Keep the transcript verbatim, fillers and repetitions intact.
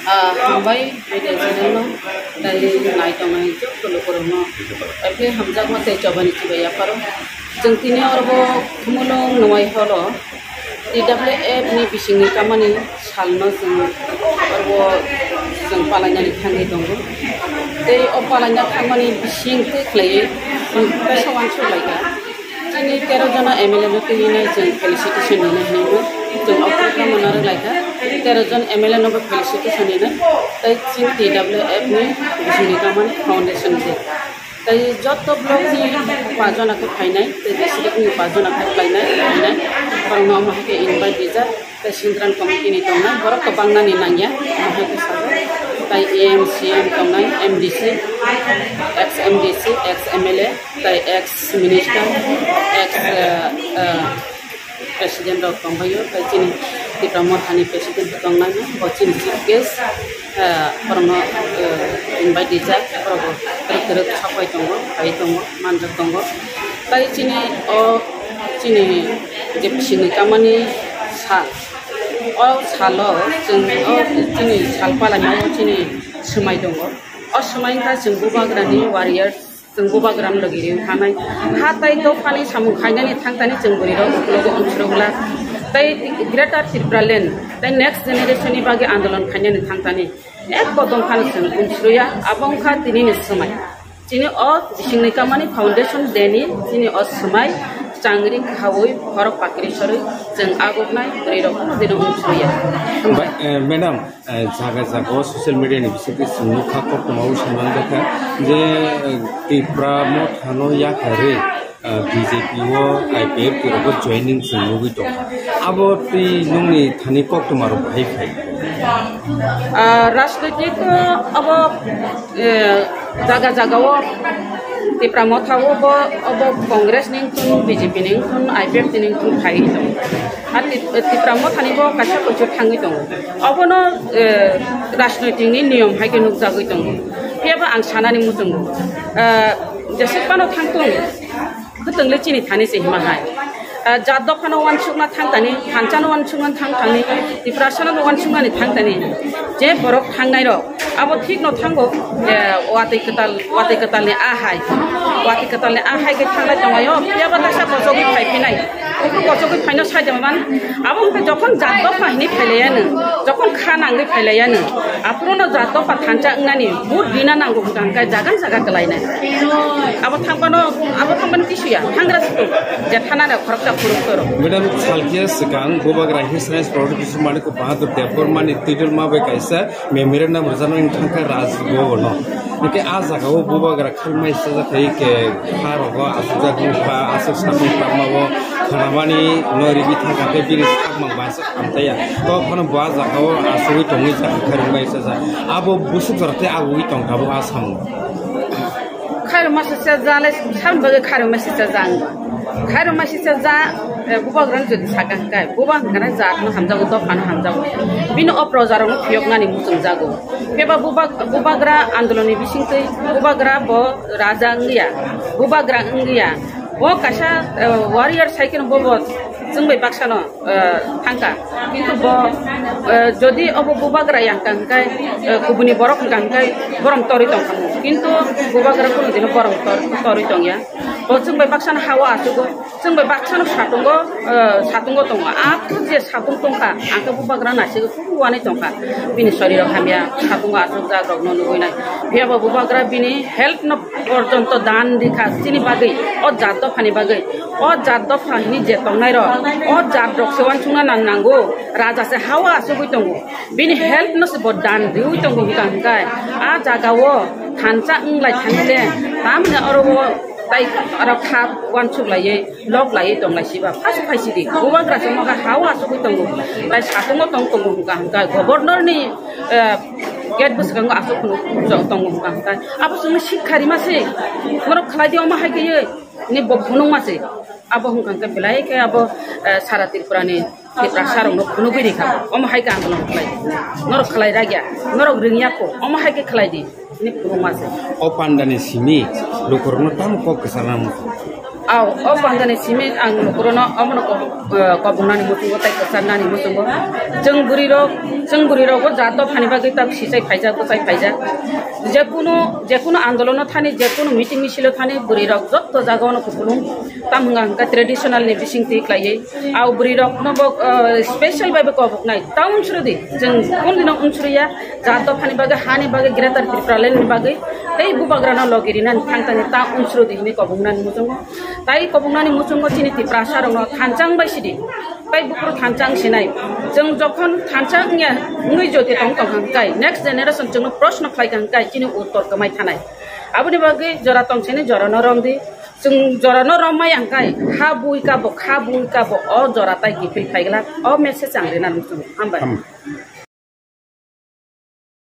Ah, hambai media channel no, tei nai tongnai joto lukurokno, tei hamjakma tei chobani chibai yapharo. Chwng tini oro bo Khumulwng Nwai Hall o T W F ni bisingni kamani salno chwng oro bo chwng palainani thangwi tongo. Tei o palaina thangmani bising twi khlaiwi chwng kaisa uansuk laikha. Chini tero jona M L A no twi nai chwng felicitation nini hinwi chwng o program no narwk laikha. Tero jon M L A no bo felicitation nini tei chini T W F ni bisingni kamani foundation day. Tei joto block ni pa jona khe phainai, tei district ni pa jona khe phainai, phainai. Borokno omo hai khe invite rijak, tei central committee ni tongnai, borok to bangnani nangya, omo hai khe sajak. Tei A M, C M tongnai, M D C, ex M D C, ex M L A, tei ex minister, ex, eh, eh, president rok tongbaio, tei chini Tipra Mothani president bo tongnai, bo chini chief guest, eh, borokno, eh, invite rijak, borok bo twrwk twrwk sapai tongo, phai tongo, manjak tongo. Tei chini o chini je bisingni kamani sal, o salo chwng o chini sal palaimao chini swmai tongo. O swmai wngkha chwng Bubagrani warriors. Chwng Bubagra logi riwi thanai. Ha tai dophani samung khainani thangtani chwng bwrwirok uklogo unsrwk glak. Tai Greater Tipraland, tai next generation ni bagwi andolon khainani thangtani. Ek kodom phano chwng unsrwya, abo wngkha tinini swmai. Chini o bisingni kamani foundation day ni chini o swmai changri khaui khorok pakri sorwi chwng aguknai bwrwirok kono dino unsrwya. Ba-, eh, madam, Eh, jaga jaga o social media ni bisingtwi chwng nukha, koktwma o saimang jakha je, eh, Tipra Mothano yakarwi, eh, B J P o I P F T rogo joining chwng nugwi tongkha. Abo twi nungni thani koktwma rok bahai phai? Ah, rajnoitik, eh, abo, eh, jaga jaga o Tipra Motha o bo, obo Congress ni wngthun, B J P ni wngthun, I P F T ni wngthun phaiwi tongo. Ar Tip-, Tipra Mothani bo kaisa koichor thangwi tongo. Obono, eh, rajnoitik ni niyom hai khe nukjagwi tongo. Phiyaba ang sanani muchungo, eh, jesuk phano thangthung, khwtwng le chini thani se hima hai. Eh, jat dophano uansukna thangtani, thansa no uansukna thangtani, Tiprasa no uansuknani thangtani, je borok thangnai rok, abo thik no thango, eh, watwi kwtal, watwi kwtal ni a hai, watwi kwtal ni a hai khe thanglai tonglaio, phiyaba kaisa kochogwi phai phinai, uphuru kochogwi phaino sai de man, abo hwnkhe jokhon jat dopha hinwi phailaiyano, jokhon kha nangwi phailaiyano, aphuru no jat dopha thansa wngnani vote bina nango hwnkha hwnkhe jagan jaga kwlainai, abo thangphano, abo thangphano kisuya, thangra situ, je thana rok khoroksa khoroksa rok. Madam, salkhe swkang Bubagra Hill Science Protection Manik Bahadur Debbarma ni twitter ma bai kaisa memorandum rwjaknai wng thangkha Raj Bhavan o. Hwnkhe a jaga o Bubagra khalmai sajak hai khe ha rogo aswkjak wngkha, aswk samung tangma o khanamani no ribi thangkha khe bini sakmang ba aswk hamtaiya. To phano bo a jaga o asugwi tongwi kha kharwngmai sajak. Abo bwswk jora tei agugwi tongkha bo a samung. Khairokma sisa ja le sal bagwi khairokma sisa ja wngkha. Khairokma sisa ja, eh, Bubagrano jodi saka hwnkhe, Buba hwnkhe jat no hamjago, dopha no hamjago. Bini o proja rok no phiyok nani muchung jago. Phiya ba Buba-, Bubagra andolon ni bisingtwi Bubagra bo raja wngya, Bubagra wngya. Bo kaisa, eh, warrior sai kheno bo bo chwng bai baksa no eh, thangkha. Kintu bo, eh, jodi obo Bubagra ya hwnkha hwnkhe, eh, kubuni borok hwnkha hwnkhe borom torwi tongkha mo. Kintu Bubagra kunu dino borom tor-, torwi tongya. Bo chwng bai baksano ha-o achugo, chwng bai baksano satungo, eh, satungo tongo. Aphuru je satung tongkha, ang khe Bubagra naisingwi kunu uanwi tongkha. Bini sorirok hamya, satungo achukjak rokno nugwi nai. Phiya bo Bubagra bini health no porjonto dan rikha chini bagwi, o jat dophani bagwi. O jat dopha hini je tongnai rok, o jat rok se uansukna nang nango, raja se ha-o achugwi tongo, bini health no se bo dan riwi tongo hwnkha hwnkhe, a jaga o thansa wnglai thangkhe, tamni oro o tai oro kha uansuk laiwi, lok laiwi tonglai siba, phas phai sidi, Bubagra se nogo ha-o achugwi tongo, tai satungo tong tongo hwnkha hwnkhe, governor ni, eh, gate bwskango achuk phano tongo hwnkha hwnkhe, abo chwngno sikha rima se, norok khlai di omo hai khe. Ni bo phunukma se. Abo hwnkha hwnkhe belai khe abo, eh, sara Tripura ni Tiprasa rokno phunugwi rikha. Omo hai khe andolon khlai di. Norok khlai ragya, norok rwngya kho. Omo hai khe khlai di. Ni phunukma se. O panda ni simi lukurokno tamo kok kwchar nang. O, o pandani simi ang nukurono omono ko-, eh, kobongnani muchungo tei kwcharnani muchungo. Chwng bwrwirok, chwng bwrwirokbo jat dophani bagwi ta sisai phaijak, bwchai phaijak. Jekunu, jekunu andolono thani, jekunu meeting misilo thani bwrwirok jotto jagao no kupulung. Tam wngkha hwnkhe traditional ni bisingtwi khlaiwi. Au bwrwirokno bo, eh, special bai bo koboknai. Ta unsrudi, chwng kundino unsriya, jat dophani bagwi, hani bagwi, Greater Tipraland ni bagwi, tei bubagrano logi rinani thangtani ta unsrudi hinwi koboknani muchungo. Tai koboknani muchungo chini Tiprasa rokno thansa wngbai sidi. Tai buphuru thansa wngsinai. Chwng jokhon thansa wngya wngwi jodi tong tong hwnkhe, next generation chwngno proshno khlai kha hwnkhe chini uttor kwmai thanai. Aboni bagwi jora tong sini jorano romdi. Chwng jorano rommai hwnkhe ha bui kabo, ha bui kabo o jora tai kiphil phaiglak. O message ang rinani muchungo. Hambai. Ham-,